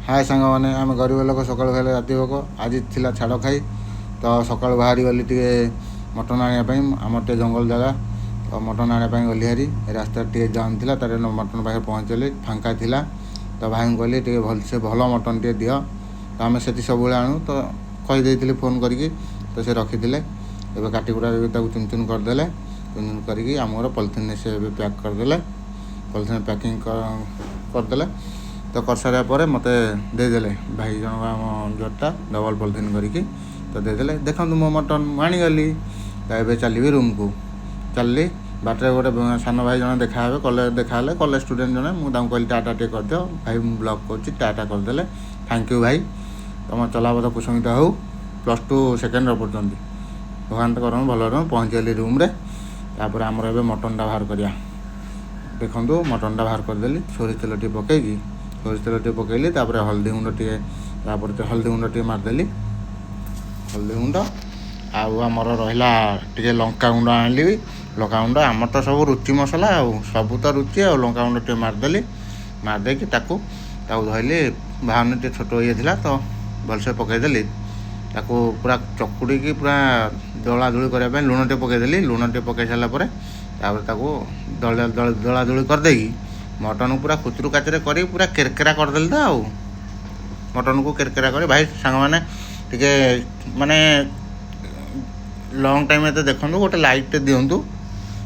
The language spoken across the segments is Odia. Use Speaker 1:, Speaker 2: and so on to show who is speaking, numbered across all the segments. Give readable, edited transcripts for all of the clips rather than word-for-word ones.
Speaker 1: ହାଏ ସାଙ୍ଗମାନେ, ଆମେ ଗରିବ ଲୋକ, ସକାଳୁ ଖାଇଲେ ରାତି ଭୋକ। ଆଜି ଥିଲା ଛାଡ଼ ଖାଇ, ତ ସକାଳୁ ବାହାରି ଗଲି ଟିକେ ମଟନ୍ ଆଣିବା ପାଇଁ। ଆମର ଟିକେ ଜଙ୍ଗଲ ଜାଗା, ତ ମଟନ୍ ଆଣିବା ପାଇଁ ଗଲି ହାରି। ରାସ୍ତାରେ ଟିକେ ଜାମ୍ ଥିଲା, ତାରେ ମଟନ୍ ପାଖରେ ପହଞ୍ଚିଲି, ଫାଙ୍କା ଥିଲା। ତ ଭାଇଙ୍କୁ କହିଲି, ଟିକେ ଭଲସେ ଭଲ ମଟନ୍ ଟିକେ ଦିଅ। ତ ଆମେ ସେଠି ସବୁବେଳେ ଆଣୁ, ତ କହିଦେଇଥିଲି ଫୋନ୍ କରିକି, ତ ସେ ରଖିଥିଲେ। ଏବେ କାଟି କୁଟା ତାକୁ ଚୁନ ଚୁନ କରିଦେଲେ। ଚୁନ ଚୁନ କରିକି ଆମର ପଲିଥିନରେ ସେ ଏବେ ପ୍ୟାକ୍ କରିଦେଲେ। ପଲିଥିନ୍ ପ୍ୟାକିଂ କରିଦେଲେ। ତ କରିସାରିବା ପରେ ମୋତେ ଦେଇଦେଲେ ଭାଇ ଜଣକ ଆମ ଜରିଟା ଡବଲ୍ ପଲିଥିନ୍ କରିକି ତ ଦେଇଦେଲେ। ଦେଖନ୍ତୁ, ମୋ ମଟନ୍ ମୁଁ ଆଣିଗଲି। ତ ଏବେ ଚାଲିବି ରୁମ୍କୁ। ଚାଲିଲି, ବାଟରେ ଗୋଟେ ସାନ ଭାଇ ଜଣେ ଦେଖା ହେବେ, କଲେଜ ଦେଖା ହେଲେ, କଲେଜ ଷ୍ଟୁଡେଣ୍ଟ ଜଣେ। ମୁଁ ତାଙ୍କୁ କହିଲି, ଟାଟା ଟିକେ କରିଦିଅ ଭାଇ, ମୁଁ ବ୍ଲଗ୍ କରୁଛି। ଟାଟା କରିଦେଲେ। Thank you ଭାଇ, ତୁମ ଚଲାପଥ କୁସୁମିତ ହଉ। +2 ସେକେଣ୍ଡ ଇୟର୍ ପଢ଼ୁଛନ୍ତି। ଭଗବାନ ତ କରନ୍ତୁ ଭଲ ରହୁ। ପହଞ୍ଚିଗଲି ରୁମ୍ରେ। ତାପରେ ଆମର ଏବେ ମଟନ୍ଟା ବାହାର କରିବା। ଦେଖନ୍ତୁ, ମଟନ୍ଟା ବାହାର କରିଦେଲି। ସୋରିଷ ତେଲ ଟିକେ ପକେଇକି, ସୋରିଷ ତେଲ ଟିକେ ପକେଇଲି। ତାପରେ ହଳଦୀ ଗୁଣ୍ଡ ଟିକେ, ତାପରେ ହଳଦୀ ଗୁଣ୍ଡ ଟିକେ ମାରିଦେଲି। ହଳଦୀ ଗୁଣ୍ଡ ଆଉ ଆମର ରହିଲା ଟିକେ ଲଙ୍କା ଗୁଣ୍ଡ ଆଣିଲି। ଲଙ୍କା ଗୁଣ୍ଡ, ଆମର ତ ସବୁ ରୁଚି ମସଲା ଆଉ ସବୁ ତ ରୁଚି। ଆଉ ଲଙ୍କା ଗୁଣ୍ଡ ଟିକେ ମାରିଦେଲି। ମାରିଦେଇକି ତାକୁ ତାକୁ ଧଇଲି, ବାହାରୁନି, ଟିକେ ଛୋଟ ଇଏ ଥିଲା, ତ ଭଲସେ ପକେଇଦେଲି। ତାକୁ ପୁରା ଚକୁଡ଼ିକି ପୁରା ଦଳା ଦୁଳି କରିବା ପାଇଁ ଲୁଣ ଟିକେ ପକେଇଦେଲି। ଲୁଣ ଟିକେ ପକେଇ ସାରିଲା ପରେ ତାପରେ ତାକୁ ଦଳା ଦୁଳି କରିଦେଇକି ମଟନକୁ ପୁରା କୁଚୁରୁ କାଚରେ କରିକି ପୁରା କେରକେରା କରିଦେଲି। ତ ଆଉ ମଟନକୁ କେରକେରା କରି, ଭାଇ ସାଙ୍ଗମାନେ, ଟିକେ ମାନେ ଲଙ୍ଗ୍ ଟାଇମ୍ ଏତେ ଦେଖନ୍ତୁ, ଗୋଟେ ଲାଇକ୍ଟେ ଦିଅନ୍ତୁ।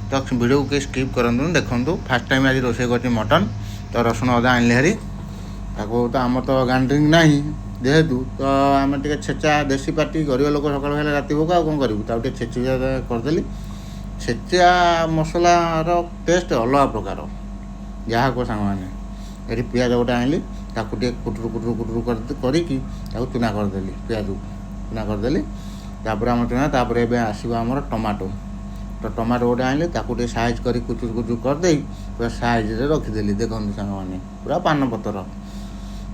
Speaker 1: ତ ଭିଡ଼ିଓକୁ କେହି ସ୍କିପ୍ କରନ୍ତୁନି, ଦେଖନ୍ତୁ। ଫାର୍ଷ୍ଟ ଟାଇମ୍ ଆଜି ରୋଷେଇ କରୁଛି ମଟନ୍। ତ ରସୁଣ ଅଦା ଆଣିଲି ହାରି। ତାକୁ ତ ଆମର ତ ଗ୍ରାଇଣ୍ଡିଙ୍ଗ ନାହିଁ ଯେହେତୁ, ତ ଆମେ ଟିକେ ଛେଚା, ଦେଶୀ ପାଟି, ଗରିବ ଲୋକ, ସକାଳୁ ଖାଇଲେ ରାତି ଭୋକ, ଆଉ କ'ଣ କରିବୁ? ତାକୁ ଟିକେ ଛେଚି କରିଦେଲି। ଛେଚା ମସଲାର ଟେଷ୍ଟ ଅଲଗା ପ୍ରକାର, ଯାହା କୁହ ସାଙ୍ଗମାନେ। ଏଠି ପିଆଜ ଗୋଟେ ଆଣିଲି, ତାକୁ ଟିକେ କୁଟୁରୁ କୁଟୁରୁ କୁଟୁରୁ କରିକି ତାକୁ ଚୁନା କରିଦେଲି। ପିଆଜକୁ ଚୁନା କରିଦେଲି। ତାପରେ ଆମର ଚୁନା, ତାପରେ ଏବେ ଆସିବ ଆମର ଟମାଟୋ। ତ ଟମାଟୋ ଗୋଟେ ଆଣିଲି, ତାକୁ ଟିକେ ସାଇଜ୍ କରି କୁଚୁରୁ କୁଚୁରୁ କରିଦେଇ ପୁରା ସାଇଜ୍ରେ ରଖିଦେଲି। ଦେଖନ୍ତୁ ସାଙ୍ଗମାନେ, ପୁରା ପାନ ପତର।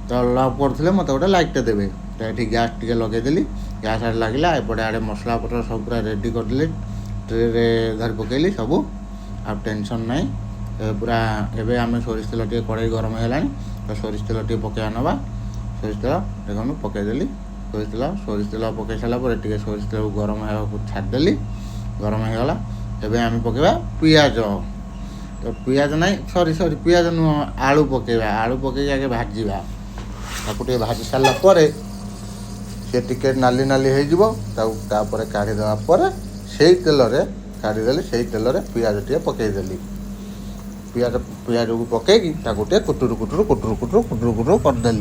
Speaker 1: ତ ଲଭ୍ କରୁଥିଲେ ମୋତେ ଗୋଟେ ଲାଇକ୍ଟେ ଦେବେ। ତ ଏଠି ଗ୍ୟାସ୍ ଟିକେ ଲଗେଇଦେଲି। ଗ୍ୟାସ୍ ଆଡ଼େ ଲାଗିଲା, ଏପଟେ ଆଡ଼େ ମସଲା ପତ୍ର ସବୁ ପୁରା ରେଡ଼ି କରିଦେଲି। ଟ୍ରେରେ ଧରି ପକେଇଲି ସବୁ, ଆଉ ଟେନସନ୍ ନାହିଁ। ଏବେ ପୁରା ଏବେ ଆମେ ସୋରିଷ ତେଲ ଟିକେ, କଡ଼େଇ ଗରମ ହେଇଗଲାଣି, ତ ସୋରିଷ ତେଲ ଟିକେ ପକେଇବା ନେବା। ସୋରିଷ ତେଲ ଦେଖନ୍ତୁ, ପକେଇଦେଲି ସୋରିଷ ତେଲ। ସୋରିଷ ତେଲ ପକେଇ ସାରିଲା ପରେ ଟିକେ ସୋରିଷ ତେଲକୁ ଗରମ ହେବାକୁ ଛାଡ଼ିଦେଲି। ଗରମ ହେଇଗଲା। ଏବେ ଆମେ ପକେଇବା ପିଆଜ। ତ ପିଆଜ ନାହିଁ, ସରି ସରି, ପିଆଜ ନୁହଁ, ଆଳୁ ପକେଇବା। ଆଳୁ ପକେଇକି ଆଗେ ଭାଜିବା। ତାକୁ ଟିକେ ଭାଜି ସାରିଲା ପରେ ସେ ଟିକେ ନାଲି ନାଲି ହେଇଯିବ। ତାକୁ ତାପରେ କାଢ଼ିଦେବା ପରେ ସେଇ ତେଲରେ କାଢ଼ିଦେଲି, ସେଇ ତେଲରେ ପିଆଜ ଟିକେ ପକେଇଦେଲି। ପିଆଜକୁ ପକେଇକି ତାକୁ ଟିକେ କୁଟୁରୁ କୁଟୁରୁ କୁଟୁରୁ କୁଟୁରୁ କୁଟୁରୁ କୁଟୁରୁ କରିଦେଲି।